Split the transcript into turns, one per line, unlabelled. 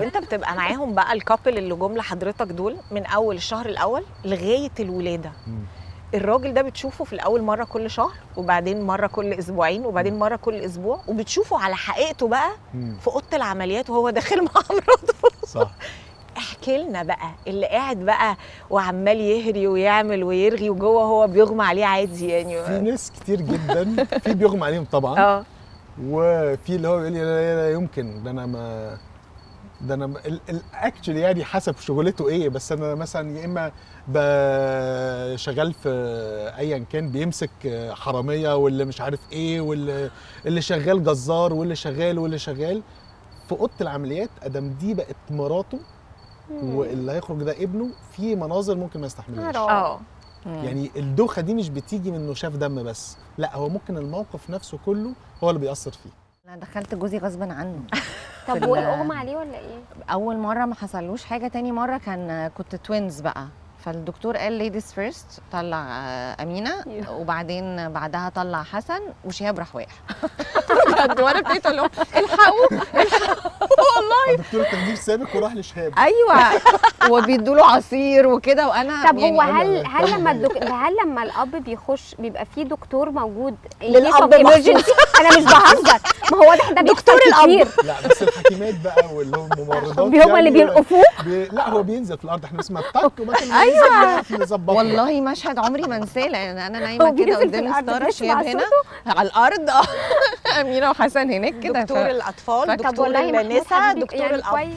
انت بتبقى معاهم بقى ال couple اللي جم لحضرتك دول من اول الشهر الاول لغاية الولادة. الراجل ده بتشوفه في الاول مرة كل شهر، وبعدين مرة كل اسبوعين، وبعدين مرة كل اسبوع، وبتشوفه على حقيقته بقى في اوضة العمليات وهو داخل مع مراته.
صح.
احكي لنا بقى اللي قاعد بقى وعمال يهري ويعمل ويرغي وجوه هو بيغمى عليه عادي يعني.
في ناس كتير جدا في بيغمى عليهم طبعا. وفي اللي هو بيقول لي لا لا يمكن، ده انا ما ده انا actually يعني حسب شغلته ايه، بس انا مثلا يا اما شغال في ايا كان بيمسك حرامية واللي مش عارف ايه، واللي اللي شغال جزار، واللي شغال واللي شغال في اوضة العمليات. ادم دي بقت مراته واللي هيخرج ده ابنه، في مناظر ممكن ما يستحملهاش. يعني الدوخه دي مش بتيجي من انه شاف دم بس، لا هو ممكن الموقف نفسه كله هو اللي بيأثر فيه.
انا دخلت جوزي غصبا عنه.
طب وايه، اغمى عليه ولا ايه؟
اول مرة ما حصلوش حاجة، تاني مرة كنت twins بقى، فالدكتور قال ladies first، طلع امينه، وبعدين بعدها طلع حسن، وشهاب راح واقع. بجد، وانا ابتديت اقول لهم الحقوا الحقوا والله.
الدكتور التخدير سابك وراح لشهاب.
ايوه، وبيدوا له عصير وكده، وانا
طب
يعني
هو هل لما الاب بيخش بيبقى فيه دكتور موجود
للاب
emergency؟ انا مش بهزر، ما هو واضح ده
دكتور الاب.
لا بس الحكيمات بقى واللي هم الممرضات
هم يعني اللي بيلقفوه.
لا هو بينزل في الارض، احنا بنسمع تك وبعدين.
ايوه والله مشهد عمري ما انساه، لان انا نايمة كده قدام الستارة، شهاب هنا على الارض، امينه وحسن هناك كده.
دكتور الاطفال، دكتور النساء، دكتور الاب.